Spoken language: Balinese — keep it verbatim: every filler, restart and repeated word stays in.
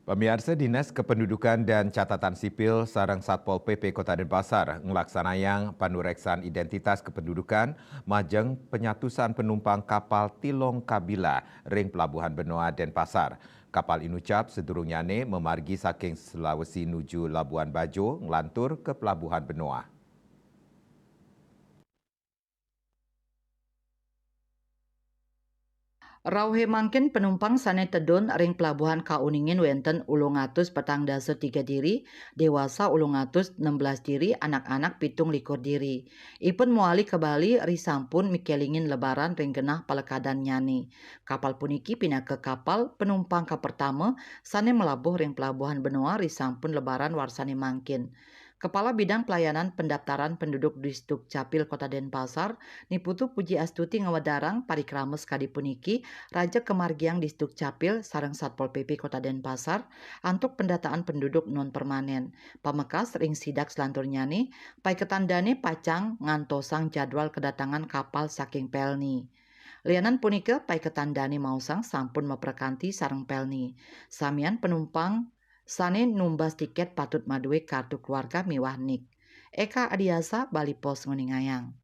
Pamiarsa, Dinas Kependudukan dan Catatan Sipil sareng Satpol P P Kota Denpasar nglaksanayang panureksan identitas kependudukan majeng penyatusan penumpang kapal Tilong Kabila ring Pelabuhan Benoa Denpasar. Kapal inucap sedurungnyane mamargi saking Sulawesi nuju Labuan Bajo nglantur ke Pelabuhan Benoa. Rauhe mangkin penumpang sane tedun ring pelabuhan kauningin wenten ulung atus petang dasa tiga diri, dewasa ulung atus enam belas diri, anak-anak pitung likur diri. Ipun mawali ka Bali risampun mikelingin lebaran ring genah palekadannyane. Kapal puniki pinaka kapal penumpang kapertama sane malabuh ring pelabuhan Benoa risampun lebaran warsane mangkin. Kepala Bidang Pelayanan Pendaftaran Penduduk Disduk Capil Kota Denpasar, Ni Putu Puji Astuti ngawedarang parikrama sakadi puniki raja kamargiang Disduk Capil sareng Satpol P P Kota Denpasar antuk pendataan penduduk non permanen. Pamekas ring sidak selanturnyane, paiketan dane pacang ngantosang jadwal kedatangan kapal saking Pelni. Lianan punika, paiketan dane maosang sampun maprekanti sareng Pelni. Samian penumpang sane numbas tiket patut madue kartu keluarga miwah nik. Eka Adiasa, Bali Post, nguningayang.